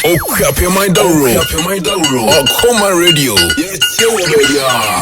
Okuapeman Dawuro. Okuapeman Dawuro. Ɔkoma Radio. Yɛtie wɔ baabiara.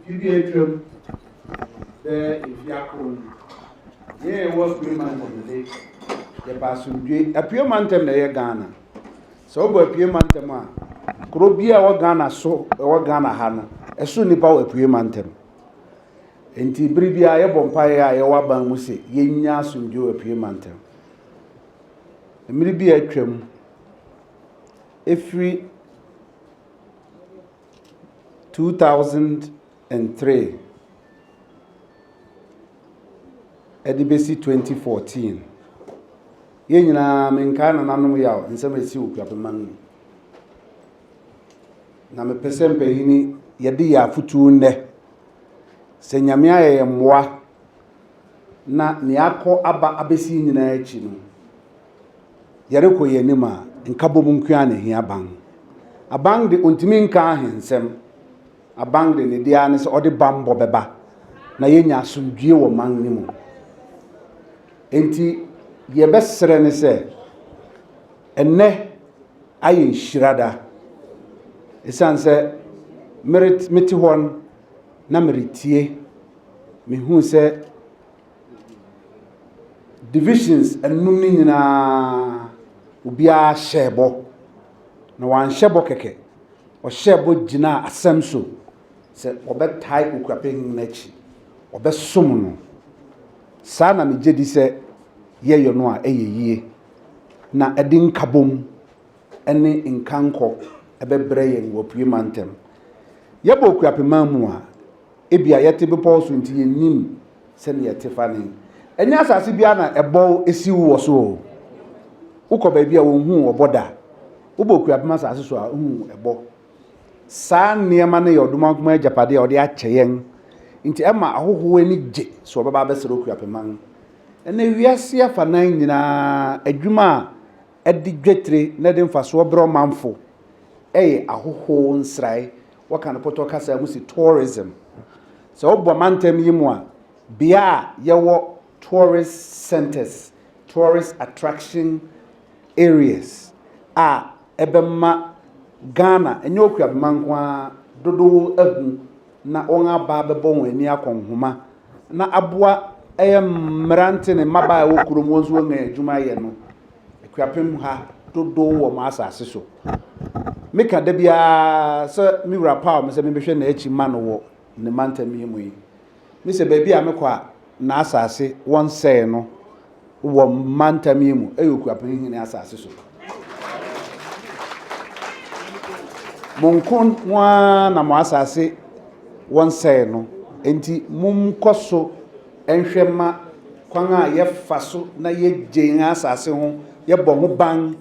Mfe bi a atwam, bɛyɛ mfe akron ni, yɛn a yɛwɔ Apuei Mantam de, yɛpɛ asomdwoe. Apuei Mantam na ɛyɛ Ghana. Sɛ wobɔ Apuei Mantam a, kuro biara a ɛwɔ Ghana so, ɛwɔ Ghana ha no, ɛso nnipa wɔ Apuei Mantam. Enti bere biara yɛbɔ mpaeɛ a yɛwɔ aban mu sɛ yɛnya asomdwoe wɔ Apuei Mantam. Mmere bi a atwam, ɛfiri 2003 ɛde bɛsi 2014. Yɛn nyinaa menkae nananom yaw nsɛm a ɛsi wɔ Kuapeman mu. Na mepɛ sɛ mpanyini yɛde yɛ afotuo nnɛ. Sɛ Nyame ayɛ yɛn mmoa na nea akɔ aba abɛsi nyinaa akyi no, Yɛrekɔ yɛn anim a, nkabom nko ara na ehia aban. Aban de, ontumi nka ahensɛm. Aban de, ne deɛ ara ne sɛ ɔde bammɔ bɛba na yɛanya asomdwie wɔ man no mu. Enti deɛ yɛbɛsrɛ ne sɛ, ɛnnɛ ayɛ nhyira da. Ɛsiane sɛ mete hɔ no na meretie, mehuu sɛ Divisions anum no nyinaa, obiara hyɛɛ bɔ. Na wanhyɛ bɔ kɛkɛ, ɔhyɛɛ bɔ gyinaa asɛm so sɛ ɔbɛtae Okuapehene no akyi, ɔbɛsom no. Saa na megye di sɛ yɛyɔ no a ɛyɛ yie, na ɛde nkabom ne nkankɔ bɛbrɛ yɛn wɔ Apue Mantam. Yɛbɔ Okuapeman mu a, Ebia yɛte bepɔw so nti yennim sɛnea ɛte fa ne. Ɛnyɛ asase biara na ɛbɔw siw wɔ so o. Wokɔ baabi a wonhuu ɔbɔ da. Wobɔ Okuapem asase so a, wohu ɛbɔ. Saa nneɛma no yɛ Ɔdomankoma agyapade a ɔde akyɛ yɛn. Nti ɛma ahɔho ani gye sɛ wɔbɛba abɛsra Okuapeman. Ɛnnɛ wiase afanan nyinaa, adwuma a ɛde dwetire na ɛde mfasoɔ brɛ ɔmanfo yɛ ahɔho nsrae. Wɔka no pɔtɔ kasa mu se tourism. Sɛ wobɔ mantam yi mu a, bea a yɛwɔ tourist centres, tourist attraction areas a ɛbɛma Ghana, ɛnyɛ Okuapema nko ara, dodow ahu na wɔaba abɛbɔ wɔn ani akɔ nhoma na aboa ɛyɛ mmerante ne mmabaa a ɛwɔ kurom wɔn nso wɔanya adwuma ayɛ no. Akuapem ha. dodow wɔ mo asase so. Meka da biara sɛ me wura paw me sɛ mebɛhwɛ n'akyi ma no wɔ ne mantam yi mu yi. Mise baabi a mekɔ a n'asase wɔnsɛe no wɔ mantam yi mu yɛ Okuapɛn hene asase so. Mo nko mo ara na mo asase wɔnsɛe no, enti monkɔ so nhwɛ ma kwan a yɛfa so na yɛgye yɛn asase ho, yɛbɔ ho ban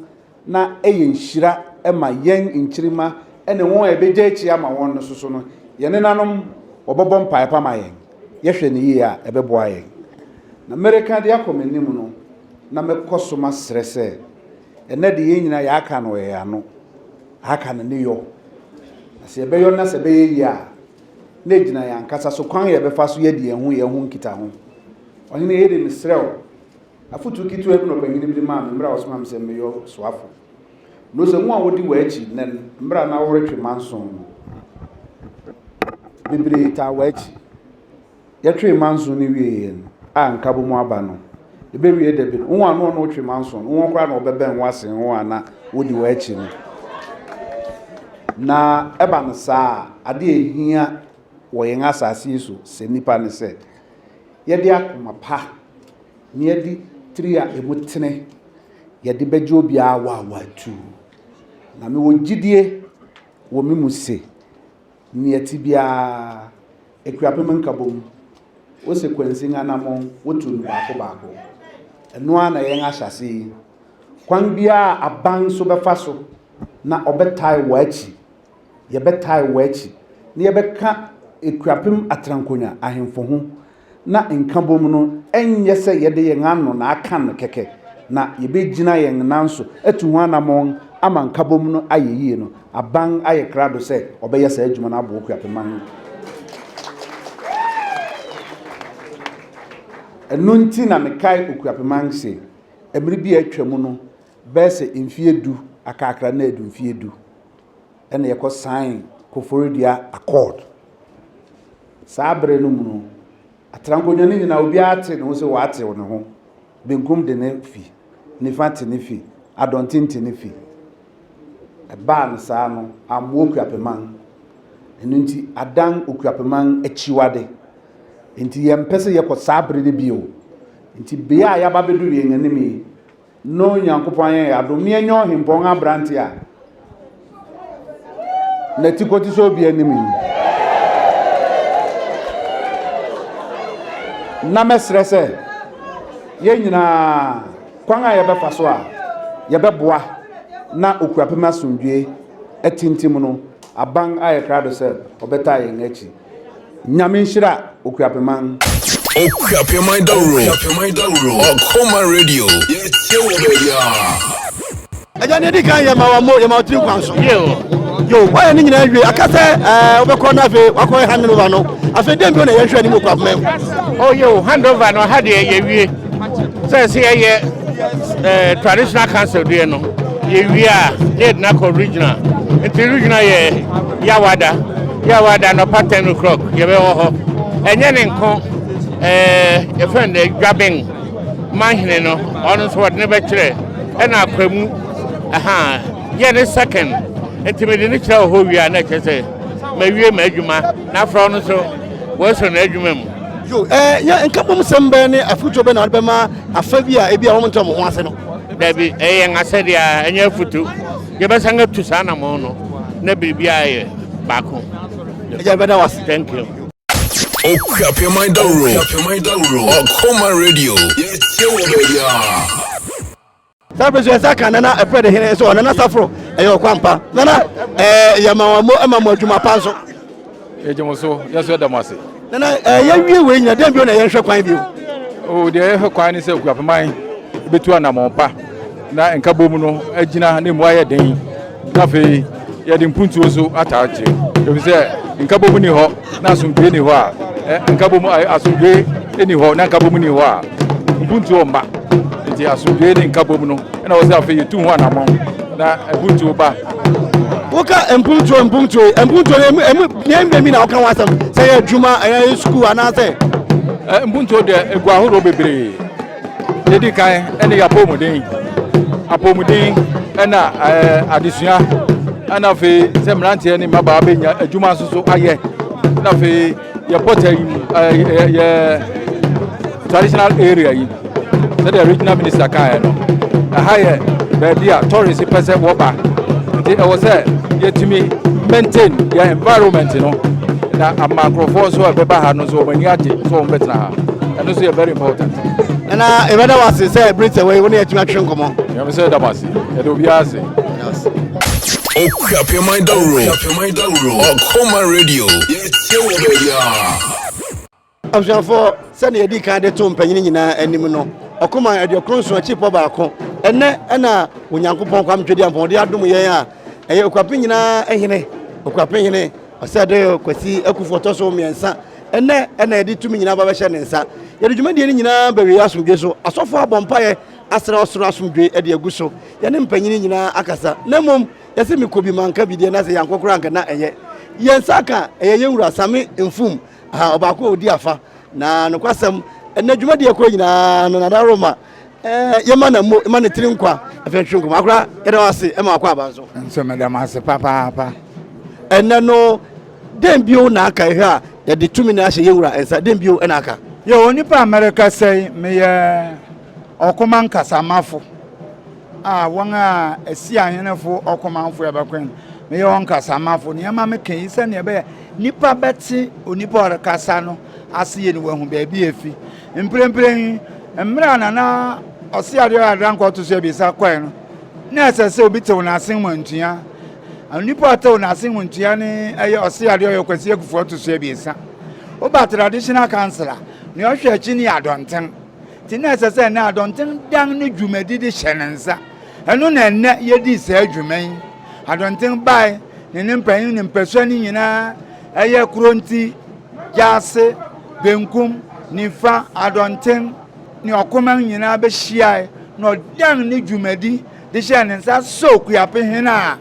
na ɛyɛ nhyira ma yɛn nkyirimma ne wɔn a yɛbɛgya akyi ama wɔn no so no, yɛn nenanom wɔbɛbɔ mpaeɛ pa ma yɛn. Yɛhwɛ no yie a, ɛbɛboa yɛn. Na mereka de akɔ m'anim no, na mɛkɔ so masrɛ sɛ, ɛnnɛ de yɛn nyinaa yɛaka no wɔ yɛn ano, aka no ne yɔ. Na sɛ yɛbɛyɔ na sɛ ɛbɛyɛ yie a, na ɛgyina yɛn ankasa so kwan a yɛbɛfa so yɛadi yɛn ho yɛn ho nkitaho. Ɔhene Hede, mesrɛ wo, Afotu ketewa bi na ɔpanyin bi de maa me bere a ɔsomaa me sɛ mmɛyɛ ɔsoafo. Na ose, Wɔn a wodi w'akyi nnɛ no, bere a na woretwe manson no, bebree taa w'akyi. Yɛtwee manson no wiei no, a nkabom aba no, ebewie da bi no, wɔn a na wɔne wo twe manson no, wɔn koraa na wɔbɛbɛn wo asen wɔn a na wodi w'akyi no. Na ɛba no saa a, ade a ehia wɔ yɛn asase yi so sɛ nnipa ne sɛ yɛde akoma pa na yɛde tiri a emu tene yɛde bɛgye obiara waawaatuu. Na mewɔ gyidie wɔ me mu se, nea ɛte biara, Akuapem Nkabom, wose kwansin anammɔn, wotu no baako baako. Ɛno ara na yɛn ahyɛase yi. Kwan biara a aban nso bɛfa so na ɔbɛtae w'akyi yɛbɛtae w'akyi na yɛbɛka Akuapem Atrankonya ahemfo ho, na nkabom no nyɛ sɛ yɛde yɛn ano na aka no kɛkɛ, na yɛbɛgyina yɛn nan so atu ho anammɔn ama nkabom no ayɛ yie no, aban ayɛ krado sɛ ɔbɛyɛ saa adwuma no aboa Akuapeman. Ɛno nti na mekae Okuapeman se, mmere bi a atwa mu no, bɛyɛ sɛ mfeɛ du akakra na adu mfeɛ du ɛna yɛkɔ sign Koforidua Accord. Saa bere no mu no, atrankonnwa no nyinaa obiara te ne ho sɛ wɔatew ne ho. Benkum de ne fi, nifa te ne fi, adɔnten te ne fi. Ɛbaa no saa no, ammoa Okuapeman. Ɛno nti, adan Okuapeman akyiwade. Nti yɛmpɛ sɛ yɛkɔ saa bere no bio. Nti bea a yɛaba bɛduru yɛn anim yi, Na Onyankopɔn ayɛ yɛn adom na yɛanya ɔhempɔn aberante a n'atikɔ te sɛ obi anim yi. Na mɛsrɛ sɛ yɛn nyinaa kwan a yɛbɛfa so a yɛbɛboa na Okuapem asomdwoe atintim no, aban ayɛ krado sɛ ɔbɛtaa yɛn akyi. Nyame nhyira Okuapeman. Okuapeman Dawuro, Okuapeman Dawuro, Ɔkoma Radio, yɛtie wɔ baabiara. Agya ne di kan yɛ ma wa mo yɛ ma ɔtiri kwan so. Yo wayɛ ne nyinaa wie aka sɛ ɛɛ wobɛkɔ na afei wakɔ hand over no afei dɛn bio na yɛhwɛ anim Okuapeman mu. Oh yo hand over no ha deɛ yɛwie sɛ sɛ yɛyɛ eh, traditional council deɛ no yɛwie a na yɛde no akɔ regional nti regional yɛ yawada yawada nɔpa 10 o'clock yɛbɛwɔ hɔ ɛnyɛ ne nko eh, yɛfrɛ no dɛ dwaben manhene no ɔno nso wɔde no bɛkyerɛ ɛna akwamu aha yɛ ne second nti mede no kyerɛ wɔ hɔ wie a na ɛkyerɛ sɛ mawie m'adwuma na afrɛ ɔno nso wɔasɔ n'adwuma mu Yo, ɛɛ, yɛ nkabom sɛm bɛn ne afotuo bɛn na wɔde bɛma afa bi a ebi a wɔn nte wɔn ho ase no? Dabi, ɛyɛ yɛn asɛdeɛ a ɛnyɛ afutu. Yɛbɛsan atu saa anamɔn no na biribiara ayɛ baako. Agya bɛda wo ase. Thank you. Okuapeman Dawuro, Okuapeman Dawuro, Ɔkoma Radio, yɛtie wɔ baabiara. Saa bere so yɛn nsa ka Nana Ɛfrɛ de hene nso Nana Saforo ɛyɛ ɔkwampa. Nana ɛɛ yɛma wɔn mo ɛma mo adwuma pa nso. Yɛgye mo so yɛn nso yɛda mo ase. Nana ɛɛ yɛwie wei nyina dɛn bio na yɛnhwɛ kwan bio? O deɛ yɛhwɛ kwan ne sɛ Okuapeman bɛtu anammɔn pa na nkabom no agyina na emu ayɛ den na afei yɛde mpuntuo nso ataa akyire ɛfiri sɛ nkabom ni hɔ na asomdwoe ni hɔ a nkabom asomdwoe ni hɔ na nkabom ni hɔ a mpuntuo mma nti asomdwoe ne nkabom no ɛna wɔ sɛ afei yɛtu ho anammɔn na mpuntuo ba. Woka mpuntuo mpuntuo mpuntuo no emu emu nea mbɛ mi na woka ho asɛm sɛ yɛ adwuma ɛyɛ sukuu anaasɛ. Mpuntuo deɛ egu ahorow bebree. Deɛ di kan ɛne yɛ apɔmuden. Apɔmuden ɛna ɛɛ adesua ɛna afei sɛ mmeranteɛ ne mmabaa bɛnya adwuma nso so ayɛ na afei yɛ pɔtɛ yi mu ɛɛ yɛ traditional area yi sɛdeɛ regional minister kaeɛ no ɛha yɛ baabi a tourist pɛ sɛ wɔba nti ɛwɔ sɛ yɛtumi maintain yɛ environment no na ama nkurɔfoɔ nso a ɛbɛba ha no nso wɔn ani agye sɛ wɔn bɛtena ha ɛno nso yɛ very important. Nana yɛbɛda wo ase sɛ bere sɛ wei wo ne yɛatumi atwe nkɔmmɔ. Nyame sɛ yɛda mo ase. Yɛda obiara ase. Okuapeman Dawuro. Okuapeman Dawuro. Ɔkoma Radio. Yɛtie wɔ baabiara. Abusuafoɔ, sɛdeɛ yɛdii kan de too mpanyini nyinaa anim no, ɔkoma 97 akyipɔ baako, ɛnnɛ ɛna Onyankopɔn Kwame Twedeampɔn ɔde adom yɛn a ɛyɛ Okuape nyinaa hene, Okuape hene, Ɔsɛde Kwasi Akuffo ɔtɔ so mmiɛnsa, ɛnnɛ ɛna yɛde tumi nyinaa ba bɛhyɛ ne nsa. Yɛde dwumadie no nyinaa bɛwie asomdwe so. Asɔfoɔ abɔ mpaeɛ asrɛ ɔsoro asomdwe de agu so. Yɛne mpanyini nyinaa akasa, na mmom yɛse mekɔ bi manka bi deɛ na sɛ yɛankɔ koraa anka na ɛyɛ. Yɛn nsa aka ɛyɛ yɛn wura Same Mfum Aha, ɔbaako a ɔdi afa. Na nokwasɛm, ɛnɛ dwumadi ɛkɔ nyinaa no, Nana Roma, eh, yɛma na mo, ma ne tiri nkwa, afei ntwe nkɔmɔ. Akora, yɛda wo ase, ɛma wakɔ aba nso. Nso meda mo ase papaapa. Ɛnɛ no, dɛn bio na aka ɛhwɛ a yɛde tumi no ahyɛ yɛn wura nsa, dɛn bio na aka? Yɛ onipa a merekasa yi, meyɛ ɔkoma nkasamafo a wɔn a ɛsi ahenefo ɔkomanfo ɛbɛkoe no, meyɛ wɔn nkasamafo. Nneɛma meka yi sɛnea ɛbɛyɛ nnipa bɛte onipa a ɔrekasa no ase yie na wɔahu baabi a efi. Mprempren yi, mmerɛ a Nana Ɔseadeɛ Ɔyɛ Adrankɔ ɔto so abiɛsa kɔe no, na ɛsɛ sɛ obi tew n'asen mu ntua. Onipa a ɔtew n'asen mu ntua ne ɛyɛ Ɔseadeɛ Ɔyɛ Kwasi Akuffo ɔto so abiɛsa. Woba Traditional Council a, nea ɔhwɛ akyi ne yɛ Adɔnten. Nti na ɛsɛ sɛ ɛnnɛ Adɔnten dan ne dwumadi de hyɛ ne nsa. Ɛno na ɛnnɛ yɛdii saa dwuma yi. Adɔnten bae ne ne mpanyin ne mpasua no nyinaa ɛyɛ Kuronti, Gyaase, Benkum, Nifa, Adɔnten ne Ɔkoman nyinaa bɛhyiae na ɔdan ne dwumadi de hyɛɛ ne nsa sɛ Okuapehene a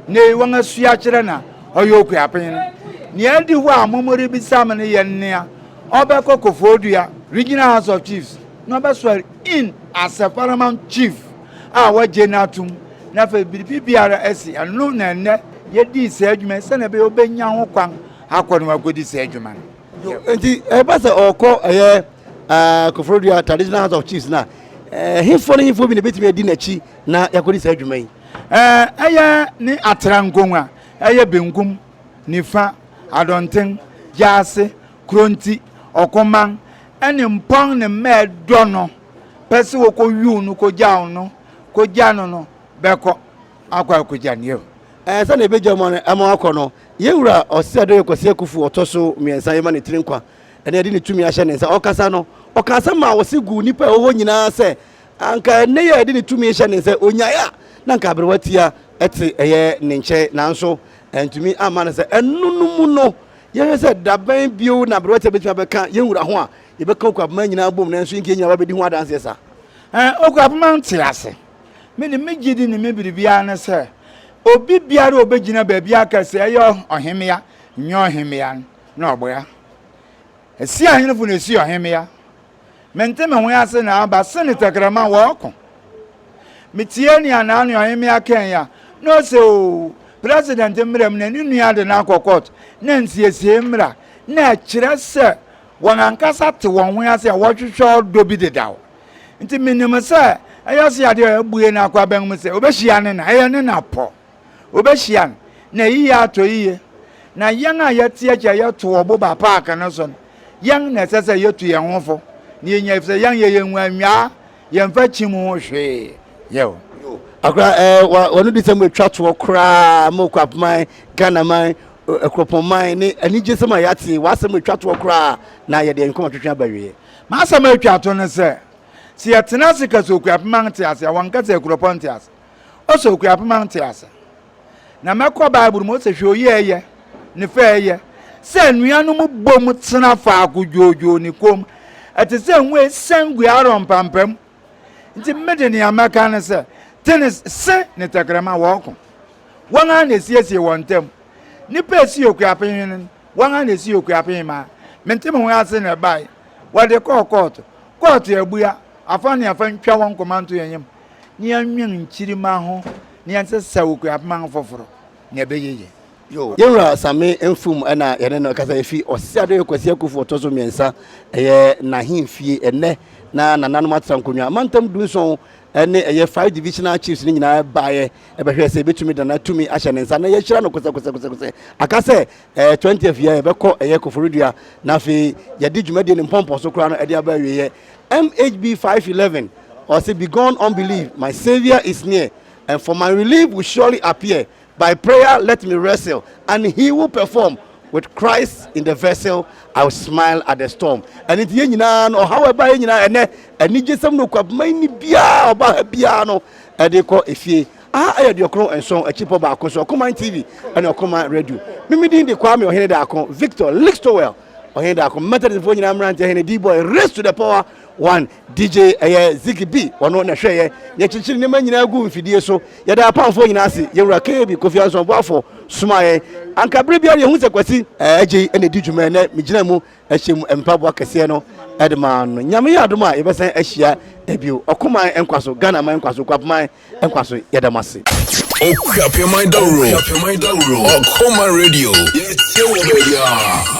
nnɛ yi wɔasua akyerɛ na ɔyɛ Okuapehene. Nea adi hɔ a momorebisa me no yɛ nea ɔbɛkɔ Koforidua Regional House of Chiefs na ɔbɛsɔre in as a Paramount Chief a wɔagye no atom na afei biribi biara asi. Ɛno na ɛnnɛ yɛdii saa adwuma yi sɛnea ɛbɛyɛ ɔbɛnya ho kwan akɔ na wakɔdi saa adwuma no. Nti ɛba sɛ ɔkɔ ɛyɛ Koforidua Traditional House of Chiefs no a, hefoɔ ne hefoɔ bi na ɛbɛtumi adi n'akyi na yɛakɔdi saa adwuma yi? Ɛyɛ ne Atrankongua, ɛyɛ benkum, nifa, Adɔnten, Gyaase, Kronti, Ɔkoman, ɛne Mpɔn ne mma ɛdɔ no pɛ sɛ wɔkɔwiw no kɔgyaw no kɔgya no no bɛkɔ akɔ akɔgya no yɛ. Ɛɛ sɛnea ɛbɛgya mu no ɛma wakɔ no, yɛn wura Ɔseadoyɛ Kwasi Akuffo ɔtɔ so mmiɛnsa yɛma ne tiri nkwa ɛna yɛde ne tumi ahyɛ ne nsa. Ɔkasa no, ɔka asɛm a ɔse guu nnipa a ɛwɔ hɔ nyinaa sɛ anka ɛnnɛ yi a yɛde ne tumi hyɛ ne nsa ɔnyae a na anka aberewa tia ɛte ɛyɛ ne nkyɛn nanso ɛntumi amma no sɛ ɛno no mu no yɛhwɛ sɛ dabɛn bio na aberewa tia bɛtumi abɛka yɛn wura ho a yɛbɛka Okuapoma nyinaa bom nanso yɛnka yɛn nyinaa bɛdi ho adanseɛ saa. Ɛɛ Okuapoma nte ase. Me de me gyidi ne me biribiara ne sɛ obi biara a obegyina baabi aka sɛ ɛyɛ ɔhemmea nyɛ ɔhemmea no na ɔboa. Esi ahenefo na esi ɔhemmea. Mente me ho ase na aba sene tɛkrɛma wɔɔko. Metie nea naane ɔhemmea kae a na ɔsɛ oo president mmra mu na ne nua de no akɔ court na nsiesiei mmra na ɛkyerɛ sɛ wɔn ankasa te wɔn ho ase a wɔhwehwɛ ɔdɔ bi dedaw. Nti menim sɛ ɛyɛ ɔse adeɛ a abue no akɔ abɛn mu sɛ obehyia ne na, ɛyɛ ne na pɔ. Obehyia no, na eyiye atɔ yiye. Na yɛn a yɛte akyi a yɛto ɔbo ba paake no so no, yɛn na ɛsɛ sɛ yɛtu yɛn ho fo na yɛnya efisɛ yɛn yɛyɛ nguannwaa, yɛmfa kyim ho hwee. Yɛw. Akora ɛɛ eh, wa wɔn de sɛm atwa toɔ koraa mo kɔ apoman Ghana man ɛkuropɔn man ne anigye sɛm a yɛate w'asɛm atwa toɔ koraa na yɛde yɛn nkɔmɔ twetwe aba wieɛ. M'asɛm a etwa to ne sɛ, sɛ yɛtena ase ka sɛ Okuapemang te ase a, wɔnka sɛ Akuropɔn te ase. Ɔsɛ Okuapemang te ase. Na mɛkɔ Bible mu, ɔsɛ hwɛ oyi a ɛyɛ, ne fɛ a ɛyɛ, sɛ anuanom bom tena faako dwoodwoo ne komm. Ɛte sɛ ngo a esian gu Aaron mpampam. Nti me de nea mɛka ne sɛ, te ne se ne tɛkrɛma wɔko. Wɔn ara na esiesie wɔn ntam. Nnipa a esi Okuapehene no, Wɔn ara na esii Okuapemma. Mente me ho ase na ɛbae. Wɔde kɔɔ kɔɔto. Kɔɔto abua, afa ne afa ntwa wɔn koma nto yɛn yam. na yɛnwen nkyirimma ho na yɛnsesa Okuapemman foforo na ɛbɛyɛ yie. Yɛn wura Same Mfum na yɛne no kasa efi Ɔse Adoye Kwasi Akuffo ɔtɔ so mmiɛnsa ɛyɛ n'ahemfie ɛnnɛ na nananom atra nkonnwa amantam dunson ne ɛyɛ five divisional chiefs no nyinaa baeɛ ɛbɛhwɛ sɛ ebetumi de nana tumi ahyɛ ne nsa na yɛahyira no kosɛkosɛkosɛ aka sɛ ɛɛ 20th yɛ yɛbɛkɔ ɛyɛ Koforidua na afei yɛde dwumadie ne mpɔmpɔ so koraa no ɛde aba awieɛ MHB 511 ɔse begone unbelief my saviour is near and for my relief will surely appear By prayer let me wrestle and he will perform with Christ in the vessel I will smile at the storm. Ɛno nti yɛn nyinaa no ɔhaw ɛba yɛn nyinaa ɛnɛ anigyesɛm no kwabman ni biara ɔba ha biara no ɛde kɔ efie. Aha ɛyɛ aduokron nson akyipɔ baako so Ɔkoman TV ɛne Ɔkoman Radio. Mimi din de Kwame Ɔhene Daako Victor Lixtowel Ɔhene Daako Methodistfoɔ nyinaa mmeranteɛ hene D-boy race to the power one DJ ɛyɛ Ziggy B ɔno na ɛhwɛ yɛ yɛkyekyere nneɛma nyinaa gu mfidie so. Yɛda apamfoɔ nyinaa ase. Yɛn wura KB Kofi Anson Boafo somaa yɛn. Anka bere biara yɛhu sɛ Kwasi Agyei na ɛdi dwuma ɛnɛ megyina mu hyɛ mu mpaboa kɛseɛ no de maa no. Nyame yɛ adom a yɛbɛsan ahyia bio. Ɔkoman nkwa so, Ghana man nkwa so, Okuapeman nkwa so. Yɛda mo ase. Okuapeman Dawuro, Ɔkoman Radio, yɛtie wɔ baabiara.